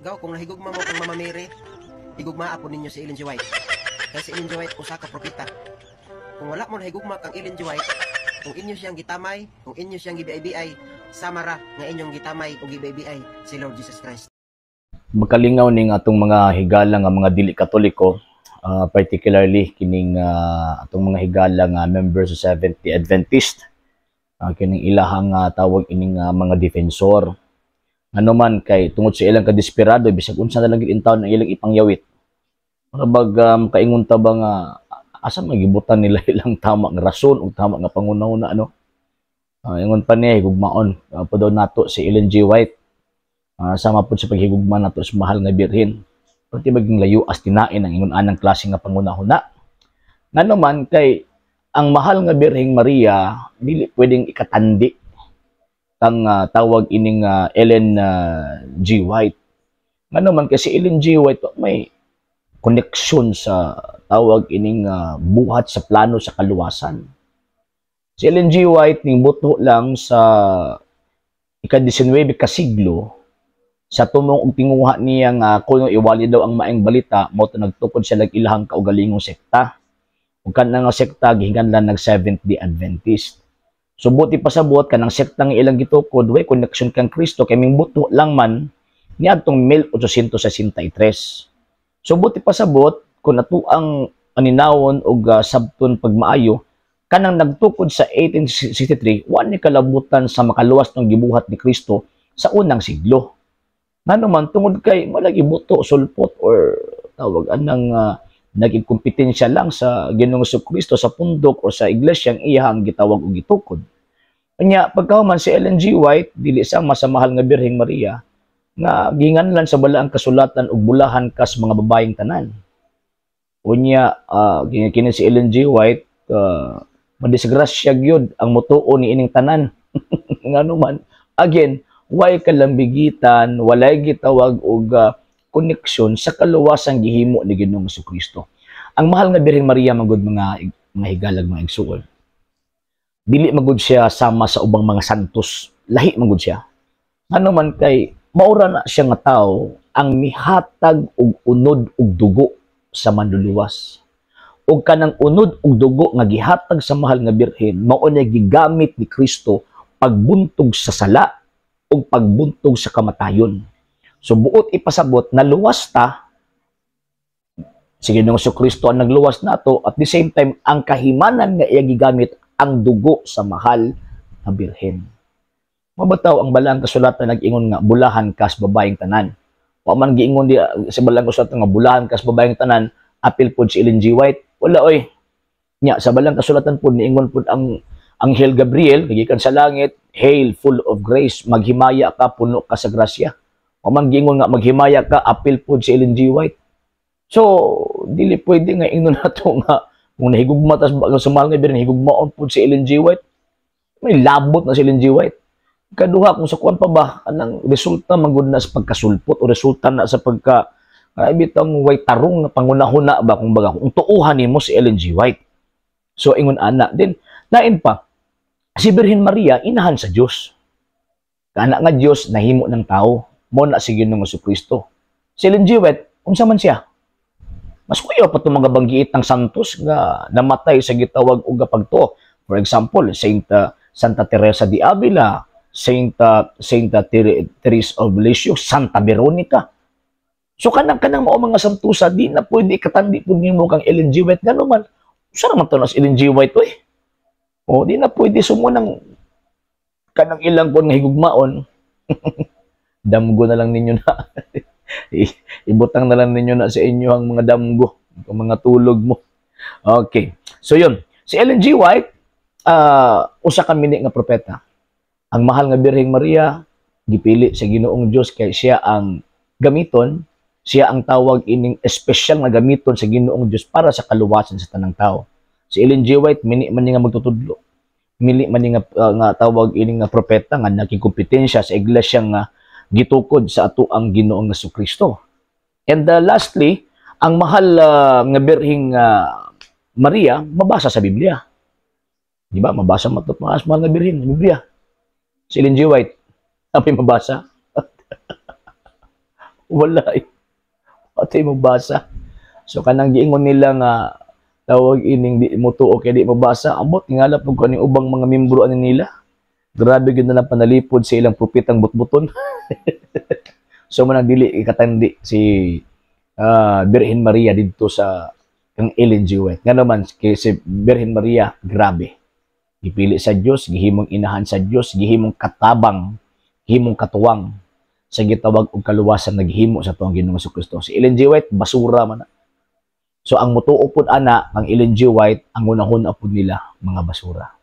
Gaw, kung nahigugma mo kang Mama Mary, higugmaa po ninyo si Ellen G. White. Kay si Ellen G. White usa ka propeta. Kung wala mo nahigugma kang Ellen G. White, kung inyo siyang gitamay, kung inyo siyang gibiay-biay, sama ra nga inyong gitamay o gibiay-biay si Lord Jesus Christ. Makalingaw ning atong mga higala nga mga dili Katoliko, particularly kining atong mga higala nga members sa Seventh-day Adventist, kining ilahang tawag ining mga defensor. Ano man kay tungod sa ilang kadesperado, bisag unsa na lang gid intawon ang ilang ipangyawit. Murag kaingon ta ba nga asa magibutan nila ilang tama nga rason ug tama nga pangunahuna, ano? Ingon pa niya, higugmaon pa daw nato si Ellen G. White. Sama pod sa paghigugma nato sa mahal nga Birhen. Pero di maging layo as tinain ang ingon anang klase nga pangunahuna? Ngano man kay ang mahal nga Birheng Maria dili pwedeng ikatandi kang tawag ining Ellen G. White. Ngano man kay si Ellen G. White may koneksyon sa tawag ining buhat sa plano sa kaluwasan. Si Ellen G. White ning buto lang sa ika-19 ka siglo sa tumong og tinguha niya nga kuno iwali daw ang maayong balita, mao to nagtukod siya lag ilahang kaugalingong sekta. Ug kanang nga sekta gihinganlan nag Seventh Day Adventist. So buti pasabot, kanang sekta nga ilang gitukod way connection kang Kristo kay mingbuto lang man niadtong 1863. So buti pasabot, kung ato ang aninawon og sabton pagmaayo, kanang nagtukod sa 1863 wa ni kalabutan sa makaluwas ng gibuhat ni Kristo sa unang siglo. Ngano man tungod kay malagi buto sulpot or tawag anang naging kompetensya lang sa Ginoong Kristo sa pundok o sa iglesia ang iyang gitawag og gitukod. Kanya pagkahuman, si Ellen G. White dili sa masamahal nga Birheng Maria nga ginganlan sa balaang kasulatan og bulahan kas mga babayeng tanan. Unya kini si Ellen G. White, madisgrasya gyud ang mutuo ni ining tanan. Ngano man, again, way kalambigitan, walay gitawag og koneksyon sa kaluwasang gihimo ni Ginoong Kristo. Ang mahal nga Birheng Maria magud, mga higalag, mga igsuon. Dili magud siya sama sa ubang mga santos, lahi magud siya. Ngano man kay maura na siya nga tao ang mihatag og unod og dugo sa manluluwas. Og kanang unod og dugo nga gihatag sa mahal nga Birhen, mao na gigamit ni Kristo pagbuntog sa sala ug pagbuntog sa kamatayon. So buot ipasabot, naluwas ta, si Ginoong Kristo ang nagluwas nato, at the same time ang kahimanan nga iya gigamit ang dugo sa mahal nga Birhen. Mabataw ang balaang kasulatan nag-ingon nga bulahan kas babayeng tanan. Wa man giingon di sa balaang kasulatan nga bulahan kas babayeng tanan, apil pod si Ellen G. White. Wala oy. Nya sa balaang kasulatan pod niingon pod ang Anghel Gabriel gikan sa langit, "Hail, full of grace, maghimaya ka, puno ka sa grasya." Wa man giingon nga maghimaya ka, apil pod si Ellen G. White. So, dili pwede nga ingnon nato nga kung nahigugma tas sa mahal nga Birhen, higugmaon pod si Ellen G. White. May labot na si Ellen G. White. Kaduha, kung sa kuan pa ba, anang resulta man na sa pagkasulpot o resulta na sa pagka bitang way tarong nga pangunahuna ba, kung baga, kung tuuhan nimo si Ellen G. White. So ingon ana din, lain pa si Birhen Maria, inahan sa Dios. Kana nga Dios nahimo ng tao, mo na si Ginoong Kristo. Si Ellen G. White, unsa man siya? Mas kuya pa itong mga banggiit ng santos nga namatay sa gitawag og pagtuo. For example, Saint Santa Teresa de Avila, Saint Therese of Lisieux, Santa Veronica. So kanang kanang mao mga santusa, di na pwede katandi pud nimo kang Ellen G. White. Ngano man, usa naman to na si Ellen G. White oy. O di na pwede sumo ng kanang ilang kon nga higugmaon. Damgo na lang ninyo na. Ibutang na lang ninyo na sa inyo ang mga damgo, ang mga tulog mo. Okay. So yun, si Ellen G. White, usa ka mini nga propeta. Ang mahal nga Birheng Maria gipili sa Ginoong Dios kay siya ang gamiton, siya ang tawag ining espesyal nga gamiton sa Ginoong Dios para sa kaluwasan sa tanang tao. Si Ellen G. White mini man ni nga magtutudlo. Mili man ni nga tawag ining nga propeta nga nakikompetensya sa iglesia nga gitukod sa ato ang Ginoong Kristo. And lastly, ang mahal nga Birheng Maria mabasa sa Biblia. Di ba? Mabasa mo ito, mga mahal nga Birhen sa Biblia. Si Ellen G. White, may mabasa? Wala eh. Patay mo basa. So kanang giingon nila nga tawag ining di mo tuo kay di mabasa, ambot tingala pug kaning ubang mga membro ani nila. Grabe gyud na lang panalipod sa ilang propetang butbuton. So manang dili ikatandi si Birhen Maria didto sa kang Ellen G. White. Nga naman kay si Birhen Maria, grabe. Gipili sa Dios, gihimong inahan sa Dios, gihimong katabang, gihimong katuwang sa gitawag og kaluwasan nga gihimo sa tuang Ginoong Kristo. Si Ellen G. White basura man na. So ang mutuo pud ana kang Ellen G. White, ang unahon pud nila mga basura.